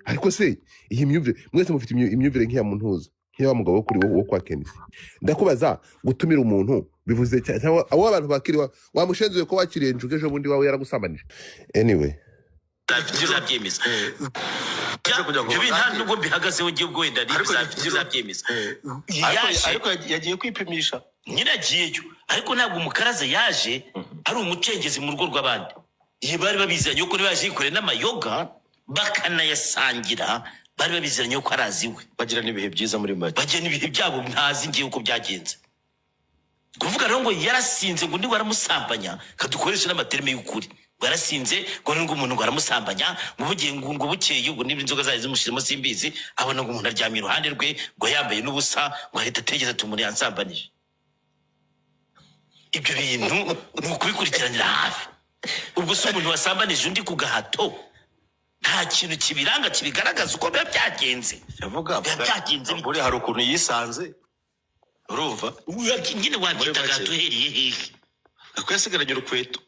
Ariko se iyi myumvire, mwese mufite imyumvire nk'iya muntuza, nk'iya wa mugabo wo kuri wo kwa Kenisi. Ndakubaza, gutumira umuntu bivuze cyangwa abo abantu bakiriwe, wamushenzuye ko wakiriye njuga ejo bundi wawe yaragusambanije? Anyway. Tuzabyemeza. Aje kugira ngo Ibyo bintu nta baganire. nubwo mbihagazeho ngiye, ubwo wenda Ariko tuzabyemeza. Ariko Yaje ariko yagiye kwipimisha. Nyine agiyeyo, ariko ntabwo umukaraza yaje ari umucengezi mu rugo rw'abandi. Iyo bari babiziranye ko niba yaje yikoreye n'amayoga bakanayasangira, bari babiziranye ko arazi iwe. Bagirana ibihe byiza muri make. Bagena ibihe byabo, ntazi ngiye uko byagenze. Kuvuga rero ngo yarasinze, ngo undi ngo aramusambanya, kadukoreshe n'amaterme y'ukuri, ngo yarasinze, ngo nubwo umuntu ngo aramusambanya, ngo bugiye ngo bukeye, ubwo niba inzoga zari zimushizemo simbizi, abona ngo umuntu aryamye iruhande rwe, ngo yambaye n'ubusa, ngo ahita atekereza ati: "Umuntu yansambanije." Ibyo bintu ni ukubikurikiranira hafi. Ubwo se umuntu wasambanije undi ku gahato, nta kintu kibiranga kibigaragaza uko biba byagenze? Yavuga Biba byagenze bite? Buriya hari ukuntu yisanze, urumva? Nyine wabyita Muri make. gahato uhereye hehe? Ako yasigaranye urukweto.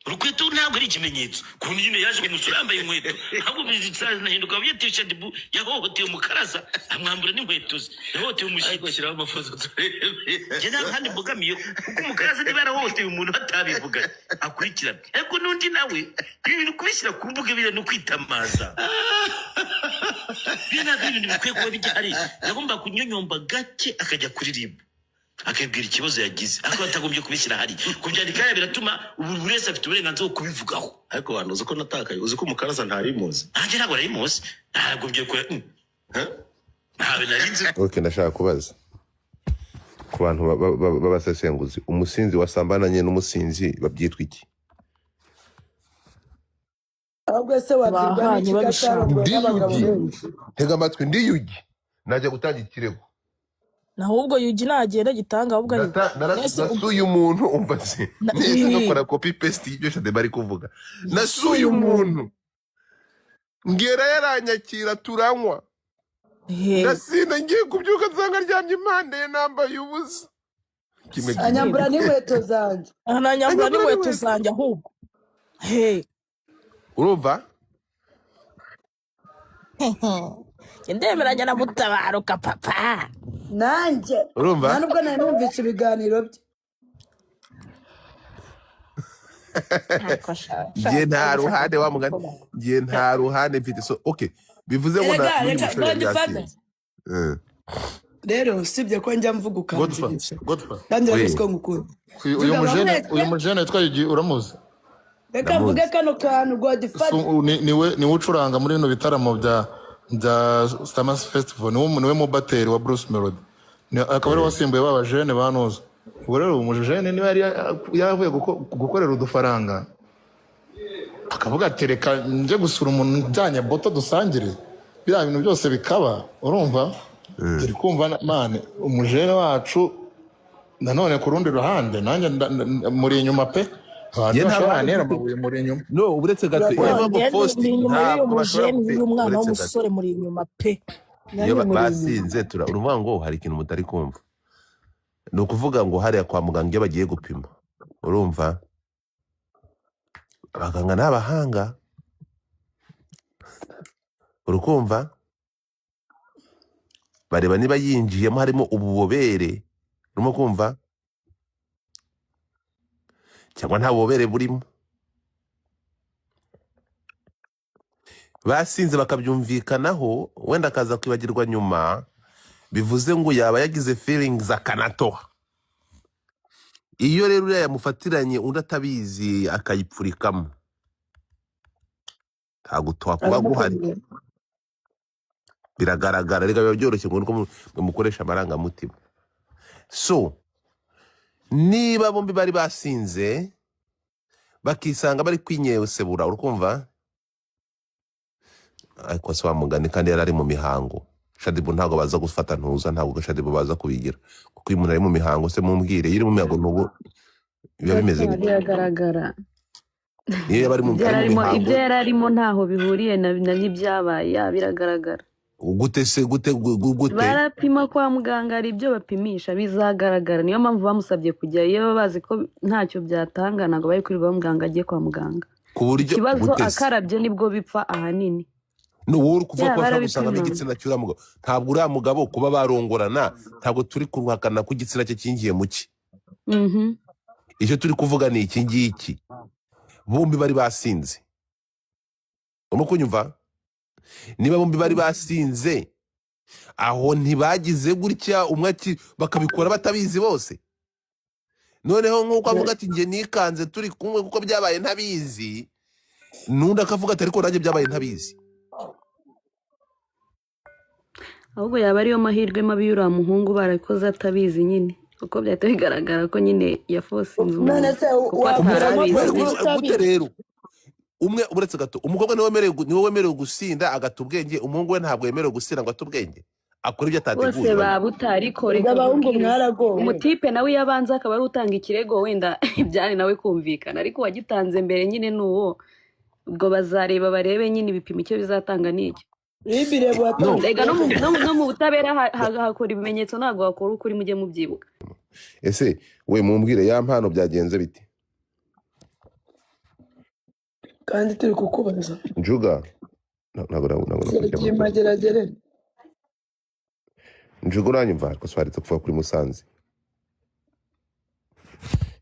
Urukweto ntabwo ari ikimenyetso ukuntu nyine yaje kumusura yambaye inkweto, ahubwo bizanahinduka byatesha dibu yahohoteye umukaraza, amwambura n'inkweto ze, yahohoteye Ariko umushyitsi. shyiraho amafoto turebe. Njye nta handi mbogamiye, kuko umukaraza niba yarahohoteye umuntu batabivuga akurikirana, ariko n'undi nawe ibi bintu kubishyira ku mbuga biriya no kwitamaza, biriya ntabwo ari ibintu bikwiye kuba bigihari. Yagomba kunyonyomba gake akajya kuririmba, akabwira ikibazo yagize, ariko batagombye kubishyira hari kubyandika hariya. Biratuma ubu buri wese afite uburenganzira bwo kubivugaho. Ariko abantu, uzi ko natakaye? Uzi ko umukaraza ntari muzi? Nanjye ntabwo nari muzi, ntabwo byo kure ntawe nari nzi. Okay, ndashaka kubaza ku bantu b'abasesenguzi: umusinzi wasambananye n'umusinzi babyitwa iki? Ahubwo se wabwirwa Bahanye n'iki ko babishaka. atarongowe Ndi n'abagabo Yugi. benshi? Tega amatwi, ndi Yugi, najya gutanga ikirego. Ahubwo Yugi nagenda gitanga, ahubwo ari Ese Nasuye umuntu, umva se, nahise ngakora copy paste y'ibyo Shade bari kuvuga. Nasuye umuntu, ngera yaranyakira, turanywa, ndasinda, ngiye kubyuka nsanga aryamye impande ye nambaye ubusa kimwe kimwe. Anyambura n'inkweto zanjye. Ananyambura Anyambura n'inkweto n'inkweto. zanjye ahubwo he. Urumva? Njye ndemeranya na Mutabaruka papa. Nanjye Urumva? nta nubwo nari numvise ibiganiro bye. Ntako sha. Njye nta ruhande, wa mugani, njye nta ruhande mfite. So okay, bivuze ngo Erega n'uyu reka musore yari Godfather. yasinze. Eh. Rero usibye ko njya mvuga Godfa ukanzigisha Godfa kandi We. urabizi ko ngukunda. Uyu Vuga mujene, bamwete. uyu mujene witwa Yugi, uramuzi? Reka mvuge Ndamuzi. kano kantu, Godfather. Niwe ucuranga muri bino bitaramo bya Summer Festival, niwe mubateri wa Bruce Melody. Akaba ariwe wasimbuye ba bajene ba Noza. Ubwo rero umujene niba yari yavuye gukorera udufaranga, akavuga ati: "Reka njye gusura umuntu njyanye boto dusangire," biriya bintu byose bikaba, urumva turi kumva mane umujene wacu. Nanone ku rundi ruhande nanjye muri inyuma pe, abantu Njye nta bashobora ruhande bantera mfite. amabuye, muri inyuma. No, uretse gato, iyo Urakoze. mpamvu Njye post ndi inyuma y'uyu ntabwo bashobora mujene, y'uyu mwana uretse gato w'umusore, muri inyuma pe. Iyo Nanjye muri inyuma. basinze uravuga ngo hari ikintu mutari kumva. Ni ukuvuga ngo hariya kwa muganga iyo bagiye gupima, urumva, abaganga ni abahanga, urukumva, bareba niba yinjiyemo harimo ububobere, urimo kumva, cyangwa nta bubobere burimo. Basinze bakabyumvikanaho, wenda akaza kwibagirwa nyuma, bivuze ngo yaba yagize feelings akanatoha. Iyo rero uriya yamufatiranye undi atabizi akayipfurikamo, nta gutoha kuba guhari. Aramukomeye. Biragaragara reka, biba byoroshye ngo nuko mukoresha amarangamutima. So niba bombi bari basinze, bakisanga bari kwinyesebura, urukumva, ariko se wa mugani kandi yari ari mu mihango, Shadibu ntabwo baza gufata ntuza, ntabwo Shadibu baza kubigira, kuko iyo umuntu ari mu mihango, se mumbwire, iyo uri mu mihango ntubu biba bimeze gute? Biragaragara. Niyo yaba ari mu Ibyo yari ari mu arimo, mihango. ibyo yari arimo ntaho bihuriye na n'ibyabaye, ya biragaragara. Gute se? Gute gute? Barapima kwa muganga, hari ibyo bapimisha, bizagaragara. Niyo mpamvu bamusabye kujya. Iyo baba bazi ko ntacyo byatanga, ntabwo bari kwirirwa muganga agiye kwa muganga. Ku buryo Ikibazo gute se? akarabye nibwo bipfa ahanini. No wowe uri kuvuga Ya, ko bashobora gusangamo barabipima. igitsina cy'uriya mugabo. Ntabwo uriya mugabo kuba barongorana, ntabwo turi kuruhakana ko igitsina cye cyinjiye mu cye. Icyo turi kuvuga ni iki ngiki: bombi bari basinze. Urimo kunyumva? Niba bombi bari basinze, aho ntibagize gutya umwe ati bakabikora batabizi bose. Noneho nk'uko avuga ati njye nikanze turi kumwe kuko byabaye ntabizi, n'undi akavuga ati ariko nanjye byabaye ntabizi. Ahubwo yaba ariyo mahirwe mabi y'uriya muhungu, barabikoze atabizi nyine, kuko byahita bigaragara ko nyine yafosinze None umuntu se kuko wakuramo atari abizi. polisi Gute utabizi? Rero umwe, uretse gato, umukobwa niwe wemerewe gusinda agata ubwenge, umuhungu we ntabwo yemerewe gusinda ngo ate ubwenge, akora ibyo Bose atateguye. babuta, ariko Ubwo reka abahungu nkubwire, mwaragowe. Umutipe nawe iyo abanza akaba ari utanga ikirego, wenda ibyari nawe kumvikana, ariko uwagitanze mbere nyine ni uwo. Ubwo bazareba barebe nyine ibipimo icyo bizatanga ni icyo. Bibire No. watanze Rega no mu butabera hakora ibimenyetso, ntabwo hakora ukuri, mujye mubyibuka. Ese we, mumbwire, ya mpano byagenze bite? Kandi turi kukubaza. Njuga, ntabwo nakurikiye amakuru. Mageragere. Njuga, uranyumva? Ariko swaretse kuva kuri Musanze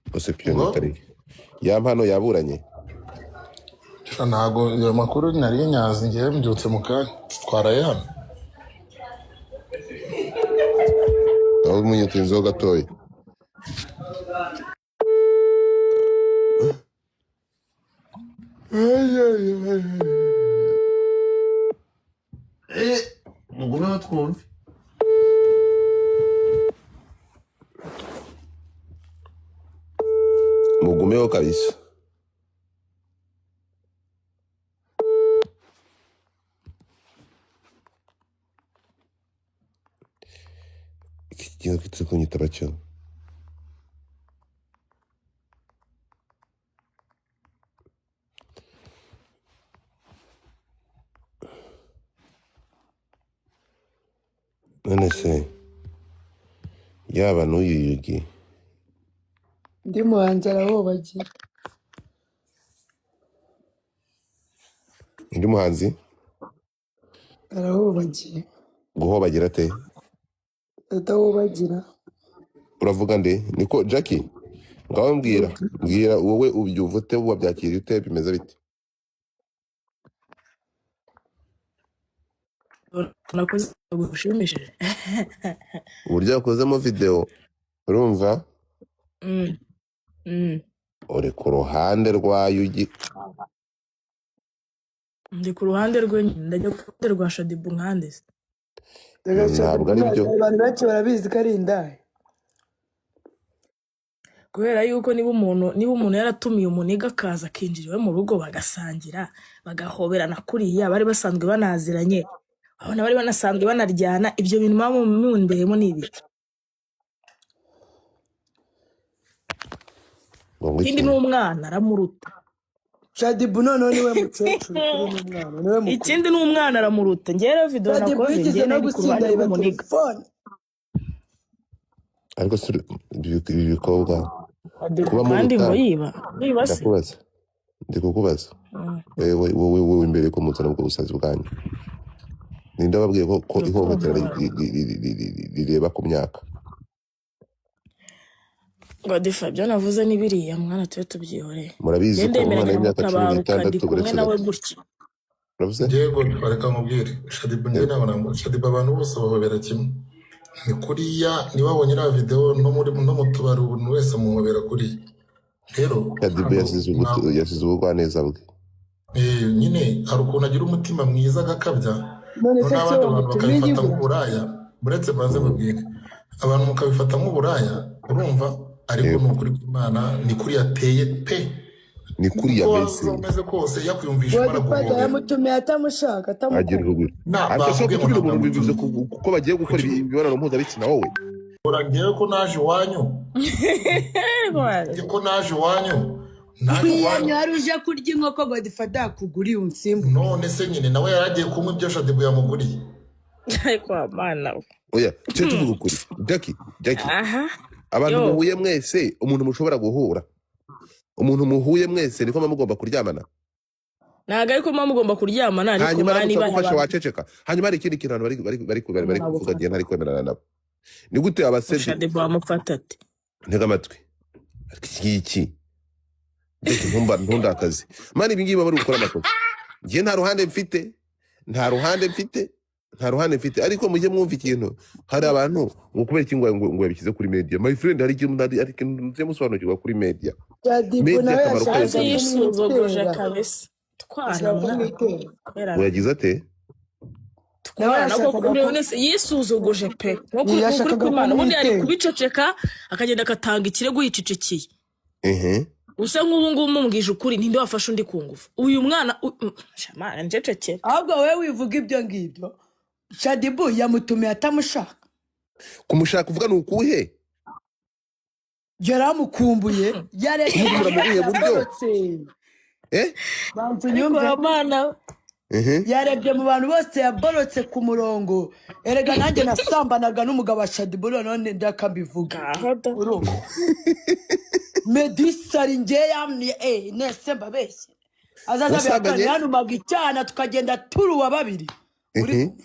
rwose piyo Ngo? itari ya mpano yaburanye. Ntabwo ayo makuru nari nyazi, ngewe mbyutse mu kanya, twaraye hano. Aho umunyetinzeho gatoya. Mugumeho twumve, mugumeho kabisa. Iki kintu kitse kunyitaba cyo. None se yaba n'uyu Yugi? Undi muhanzi arahobagira. Undi muhanzi? Arahobagiye. Guhobagira ate? Adahobagira. Uravuga nde? Niko Jackie, ngaho mbwira, mbwira wowe, ubyumva ute? Wabyakiriye ute? Bimeze bite? Nakoze gushimishije. Uburyo yakozemo video, urumva? Uri ku ruhande rwa Yugi? Ndi ku ruhande rwe nyine, ndajya ku ruhande rwa Shadibu nkande se? Ntabwo ari byo. Abantu benshi barabizi ko ari indaya. Kubera yuko niba umuntu yaratumiye umuniga akaza akinjira iwe mu rugo, bagasangira, bagahoberana kuriya, bari basanzwe banaziranye, abana bari banasanzwe banaryana, ibyo bintu muba mumbereyemo ni ibiki? Ngo Ikindi iki? ni umwana aramuruta. Shadibu noneho niwe mukecuru kuri n'umwana niwe mukuru. Ikindi ni umwana aramuruta. Njyewe rero video Shadibu nakoze, yigeze njyewe no nari ku gusinda ruhande yiba rw'umuniga. telefone. Ariko si ibi bikobwa kuba Kandi muruta ngo yiba yiba se? Ndakubaza, ndi kukubaza. Wewe, wowe, wowe imbere ko muzana ubwo busazi bwanyu, ninde wababwiye ko ihohotera rireba ku myaka? Ngo difa, ibyo navuze ni biriya mwana, tube tubyihoreye. Murabizi Njye ko umwana ndemeranya na w'imyaka cumi Mutabaruka, ndi n'itandatu kumwe uretse nawe gato. Gutya. Uravuze? Yego, reka nkubwire, Shadibu, njyewe ntabwo Shadibu abantu bose bahobera kimwe. Ni kuriya, niba wabonye iriya videwo, no mu tubari umuntu wese amuhobera kuriya. Rero Shadibu ntabwo yasize ubugwaneza bwe. Nyine hari ukuntu agira umutima mwiza agakabya, None se noneho si abandi wowe bantu mutumiye bakabifata igura? nk'uburaya. Uretse mbanze mubwire, abantu mukabifata nk'uburaya, urumva? Ariko Yego. ni ukuri kw'Imana, ni kuriya ateye pe. Ni kuriya Uko mbese. waza umeze kose, yakwiyumvisha Godfather araguhobera. yamutumiye atamushaka, Agira atamukunda. urugwiro. Na Ariko se bakubwiye ngo gutumira ntabwo umuntu bivuze yamutumiye. ko bagiye gukora imibonano mpuzabitsina wowe? Ora ngewe ko naje iwanyu, ko naje iwanyu, naje Kwiyamye iwanyu. wari uje kurya inkoko, Godfather yakuguriye unsimbuke. None se nyine nawe yari agiye kunywa ibyo Shadibu yamuguriye? Ariko mana we. Oya, tujye tuvuga ukuri. Jackie, Jackie, Aha. abantu Yo. muhuye mwese, umuntu mushobora guhura, umuntu muhuye mwese, niko muba mugomba kuryamana? Ntabwo ariko muba mugomba kuryamana, ariko Hanyuma mani aramutse baha agufashe abantu waceceka. Hanyuma hari ikindi kintu abantu bari kuvuga, ngiye ntari kwemerana nabo. Ni gute abasedi Shadibu wamufata ati ntega amatwi, ariko iki ngiki ndetse ntumba ntundakaze man, ibi ngibi baba bari gukora amakosa. Njye nta ruhande mfite, nta ruhande mfite, nta ruhande mfite, ariko mujye mwumva ikintu. Hari abantu ngo kubera iki ngo yabishyize kuri media. My friend, hari ikintu mujye musobanukirwa kuri media. Shadibu Media nawe akamaro kayo yashakaga Azi ni yisuzuguje kumwitera, kabisa twana ashaka mwana kumwitera. kubera ngo yagize ate? Nawe twana koko yashakaga buri ko wese yisuzuguje pe, nk'ukuri yashakaga kw'Imana. Ubundi yari kumwitera. kubiceceka, akagenda agatanga ikirego yicecekiye. Ehe. Usa nk'ubu ngubu mumbwije ukuri, ninde wafashe undi ku ngufu? Uyu mwana shamana ncecekere. Ahubwo wowe wivuga ibyo ngibyo, Shadibu yamutumiye atamushaka. Kumushaka uvuga ni ukuhe? Yaramukumbuye, yarebye Kumutumira mu buhe buryo? yaborotse. Eh. Banza Ariko unyumve. Ramana Ehe. Yarebye mu bantu bose yaborotse ku murongo. Erega nanjye nasambanaga n'umugabo wa Shadibu, none ndakabivuga. Ngaho da. Urumva Medisari ngewe yamye nese mbabeshye azaza Wasambanye? bihakana, yanumaga icyana tukagenda turuwa babiri uri Ehe. kumva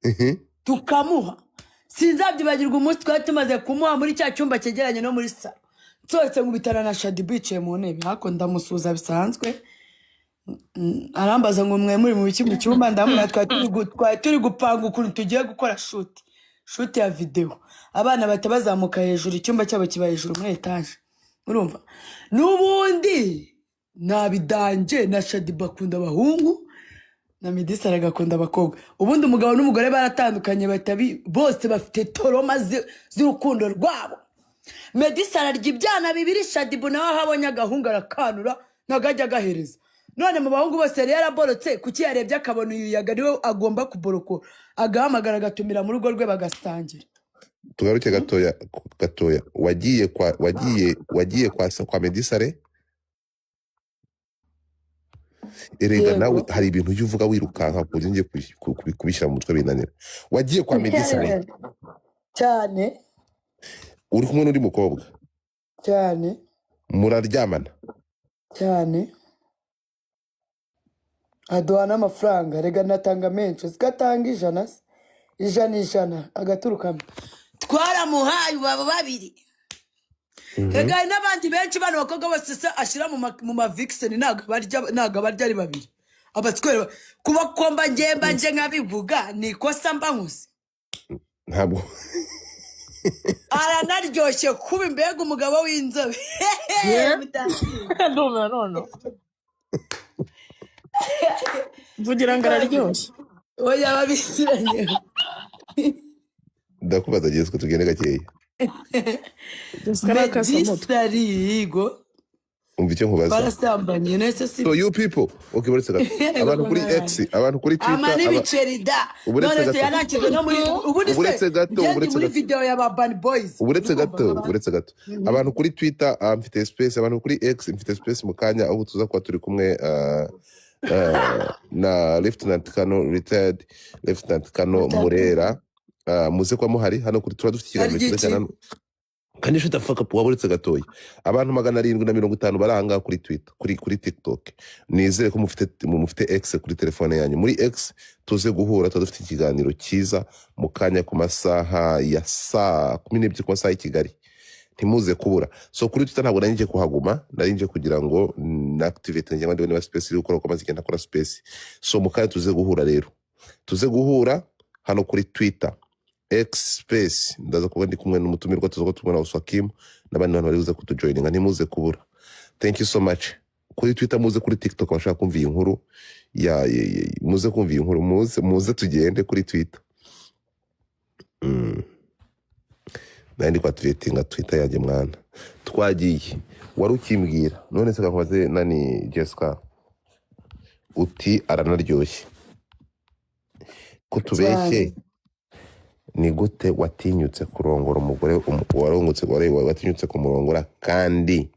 Ehe. tukamuha. Sinzabyibagirwa umunsi twari tumaze kumuha muri cya cyumba cyegeranye no muri salo, nsohotse nkubitana na Shadibu yicaye mu ntebe hako, ndamusuhuza bisanzwe. Arambaza ngo mwe muri mu biki mu cyumba? Ndamubwira twari turi gupanga ukuntu tugiye gukora shoot ya videwo, abana bahita bazamuka hejuru, icyumba cyabo kiba hejuru muri etaje. Urumva n'ubundi nabidanje na Shadibu akunda abahungu na Medisara agakunda abakobwa. Ubundi umugabo n'umugore baratandukanye, bahita bose bafite trauma z'urukundo rwabo. Medisara arya ibyana bibiri, Shadibu nawe aho abonye agahungu arakanura, ntabwo ajya agahereza. None mu bahungu bose yari yaraborotse, kuki yarebye akabona uyu yaga niwe agomba kuborokora, agahamagara agatumira mu rugo rwe bagasangira? Tugaruke gatoya gatoya. Wagiye kwa Medisare? Erega nawe Yego. hari ibintu ujya uvuga wirukanka ku buryo ngiye kubishyira mu mutwe binanira. Wagiye kwa Medisare? Cyane. Uri kumwe n'undi mukobwa? Cyane. Muraryamana? Cyane, aduha n'amafaranga. Rega natanga menshi, siko atanga 100 se, 100 100 agaturukamo, twaramuhaye baba babiri. Rega hari n'abandi benshi, bano bakobwa bose se ashyira mu mavikiseni, ntabwo abarya ari babiri. Abatwere kuba komba ngemba nje nkabivuga ni ikosa mba nkuze. Ntabwo. Aranaryoshye kuba, mbega umugabo w'inzobe! Ndumiwe none mvugira ngo araryoshye. Oya, babisiranye. Ndakubaza Jessica, tugende gakeya. Jessica ni akasamutwe. Medisari yigo. Umva icyo nkubaza. Twarasambanye nese si? So you people, okay, uretse gato, abantu kuri X, abantu kuri Ama Twitter, n'ibiceri da. Uburetse None se gato. yananshyize no muri ubundi se Uburetse gato, njye ndi uburetse muri gato. video ya ba Ban Boys. Uretse Uri kumva? gato, uretse gato. Abantu kuri Twitter, mfite space. Abantu kuri X, mfite space mu kanya aho tuza kuba turi kumwe na Lieutenant Colonel, retired Lieutenant Colonel Murera. Muze kuba muhari hano kuri tuba dufite ikiganiro Harya cyiza iki? cyane hano. Kandi shut the fuck up. Waba uretse gatoya. Abantu 750 bari ahangaha kuri Twitter, kuri TikTok, nizere ko mufite X kuri telefone yanyu. Muri X tuze guhura, tuba dufite ikiganiro cyiza mu kanya ku masaha ya saa 12 ku masaha y'i Kigali, ntimuze kubura. So kuri Twitter ntabwo nari nje kuhaguma, nari nje kugira ngo na activate njye ndebe niba space iri gukora, kuko maze igihe ntakora space. So mu kanya tuze guhura rero, tuze guhura hano kuri Twitter X space. Ndaza kuba ndi kumwe n'umutumirwa, tuza kuba tumwe na Oswakim n'abandi bantu bari buze kutujoininga, ntimuze kubura. Thank you so much. Kuri Twitter muze, kuri TikTok abashaka kumva iyi nkuru muze kumva iyi nkuru, muze tugende kuri Twitter. Nari ndi kwatwetinga Twitter yanjye mwana. Twagiye, wari ukimbwira none se kakubaze nani Jessica, uti aranaryoshye ko tubeshye? Cyane. Ni gute watinyutse kurongora umugore warongotse, watinyutse kumurongora kandi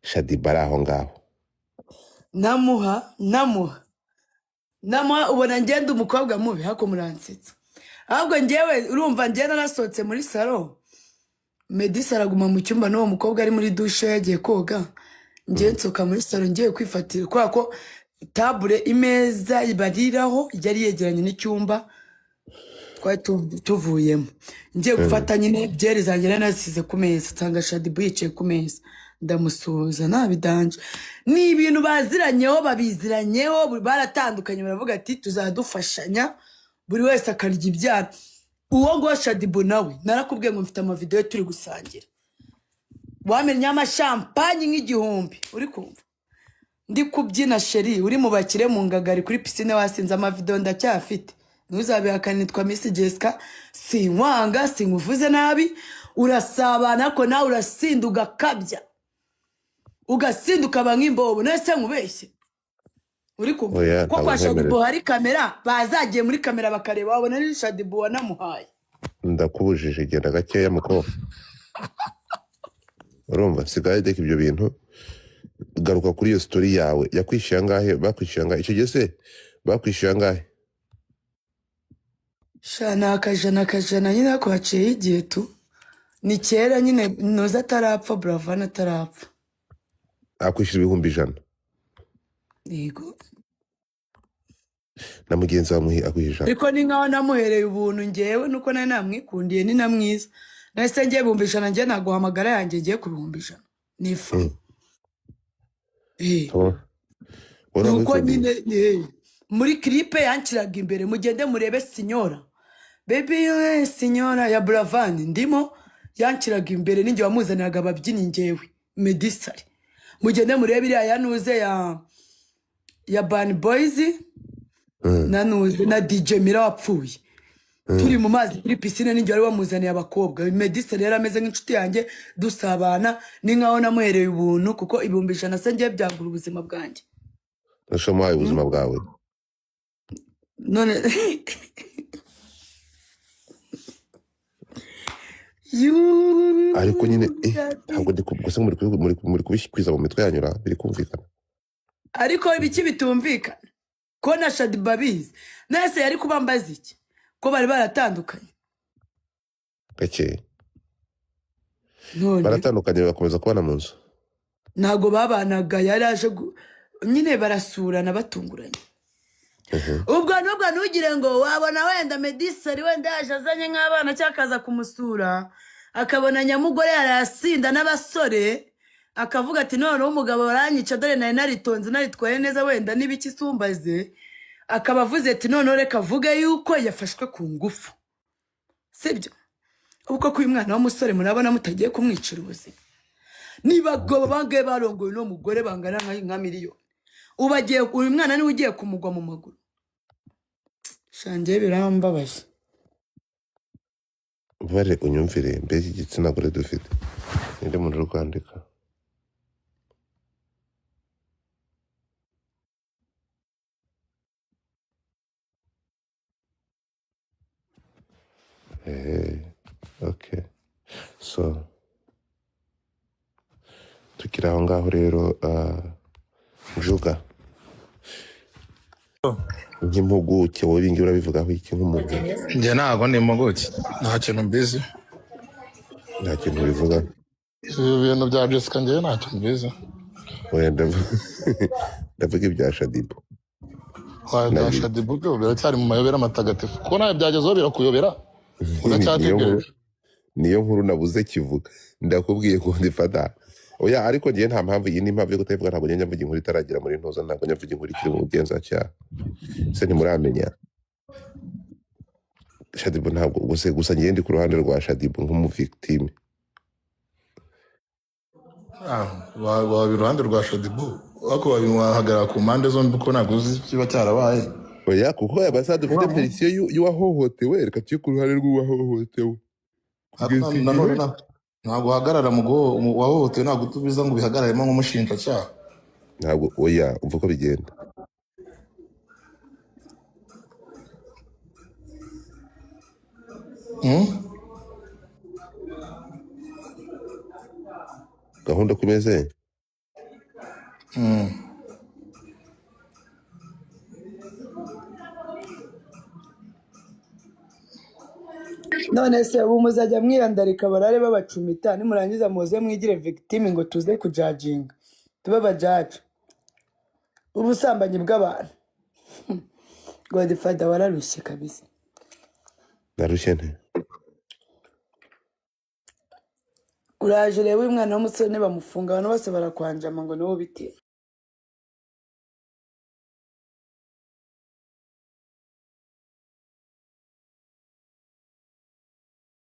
Shadiba ari aho ngaho? Namuha, namuha, namuha. Ubona ngenda umukobwa mubi hako muransetsa. Ahubwo ngewe urumva ngenda nasohotse muri salo, Medisa araguma mu cyumba n'uwo mukobwa ari muri dushe yagiye koga. Ngewe nsohoka muri salo ngiye kwifatira kubera ko Tabure, imeza bariraho yari yegeranye n'icyumba twari tuvuyemo. Ngiye gufata nyine byeri zanjye nari nasize ku meza, nsanga Shadibu yicaye ku meza, ndamusuhuza ntabidanje. Ni ibintu baziranyeho, babiziranyeho, baratandukanye, baravuga ati tuzadufashanya, buri wese akarya ibyana. Uwo nguwo Shadibu nawe narakubwiye ngo mfite amavidewo turi gusangira, wamennye amashampanyi nk'igihumbi, uri kumva ndi kubyina sheri, uri mu bakire mu ngagari kuri pisine wasinze. Amavidewo ndacyafite, ntuzabihakane. Nitwa Miss Jessica, sinkwanga, sinkuvuze nabi, urasabana ariko nawe urasinda ugakabya, ugasinda ukaba nk'imbobo. Nese nkubeshye? Uri kumva Oya, ko ntabwo kwa Shadibu nkwemerera. hari kamera, bazagiye muri kamera bakareba, wabona ni Shadibu wanamuhaye. Ndakubujije, genda gakeya muko. Urumva sigaye reka ibyo bintu, garuka kuri iyo story yawe. Yakwishyuye angahe? Bakwishyuye angahe icyo gihe se? Bakwishyuye angahe? Sha, ni akajana, akajana nyine, ariko haciyeho igihe tu, ni kera nyine, ntuzi atarapfa, Buravani atarapfa. Akwishyura 100,000? Yego. Na mugenzi wawe akwishyura 100? Ariko ni nkaho namuhereye ubuntu ngewe, nuko nari namwikundiye, ni na mwiza. Nahise ngiye 100,000, ngiye naguhamagara yanjye ngiye ku 100,000 nifa. Eh. Wowe Nuko uramwikundiye. Nyine muri clipe yanshyiraga imbere, mugende murebe sinyora baby we sinyora ya Buravani ndimo, yanshyiraga imbere, ninjye wamuzaniraga ababyinnyi ngewe Medisari. Mugende murebe iriya ya nuze ya Ban Boys na nuze na DJ Mira wapfuye, turi mu mazi kuri pisine, ninjye wari wamuzaniye abakobwa. Medisari yari ameze nk'inshuti yanjye, dusabana, ni nkaho namuhereye ubuntu, kuko 100,000 se ngiye byagura ubuzima bwanjye? Ese wamuhaye ubuzima bwawe? None Ariko nyine ntabwo ndi gusa muri kubikwiza mu mitwe yanyu ra, biri kumvikana. Ariko ibiki bitumvikana ko na Shadiba abizi nese yari kubambaza iki ko bari baratandukanye? Gake. None Baratandukanye bakomeza kubana mu nzu? Ntabwo babanaga, yari aje nyine barasurana batunguranye. Ubwo nubwo ntugire ngo wabona wenda Medisari wenda yaje azanye nk'abana cyangwa akaza kumusura, akabona nyamugore yarasinda n'abasore, akavuga ati noneho umugabo baranyica, dore nari naritonze naritwaye neza, wenda n'ibiki isumbaze, akaba avuze ati noneho reka avuge yuko yafashwe ku ngufu. Sibyo? Ubwo ko uyu mwana w'umusore murabona mutagiye kumwicira ubuzima? Niba bangahe barongoye uno mugore bangana nka miliyoni, ubu agiye, uyu mwana niwe ugiye kumugwa mu maguru. Shangiye birambabaje. Bare unyumvire, mbese igitsina gore dufite, ninde muntu uri kwandika? Okay, so tukiri aho ngaho rero, Njuga, nk'impuguke wowe ibingibi urabivugaho iki nk'umuntu? Njye ntabwo ndi impuguke, nta kintu mbizi. Nta kintu bivuga? Ibi bintu bya Jessica njyewe nta kintu mbizi. Oya, ndavuga ibya Shadibu. Wa bya Nabi. Shadibu byo biracyari mu mayobera matagatifu, kuko nawe byagezeho birakuyobera. Niyo nkuru. Uracyategereje. Niyo nkuru nabuze kivuga, ndakubwiye ko ndifata. Oya, ariko ngiye nta mpamvu, iyi ni impamvu yo kutayivuga. Ntabwo njya mvuga inkuru itaragera muri ntuza, ntabwo njya mvuga inkuru ikiri mu bugenzacyaha. Se ntimuramenya Shadibu? Ntabwo gusa ngiye ndi ku ruhande rwa Shadibu nk'umuvictime. Waba iruhande rwa Shadibu, ariko wahagarara ku mpande zombi kuko ntabwo uzi ikiba cyarabaye. Oya, kuko aya masaha dufite verisiyo y'uwahohotewe, reka tujye ku ruhande rw'uwahohotewe Ariko kugeza igihe nanone ntabwo uhagarara mu wahohotewe, ntabwo utubiza ngo ubihagararemo nk'umushinjacyaha. Ntabwo, oya, umva uko bigenda. Gahunda uko imeze. None se ubu muzajya mwiyandarika barare babacumita, nimurangiza muze mwigire victime ngo tuze kujajinga tube abajaji? Ubusambanyi bw'abantu. Godfather, wararushye kabisa. Narushye nte? Uraje urebe uyu mwana w'umusore, nibamufunga abantu bose barakwanjama ngo niwo bitera.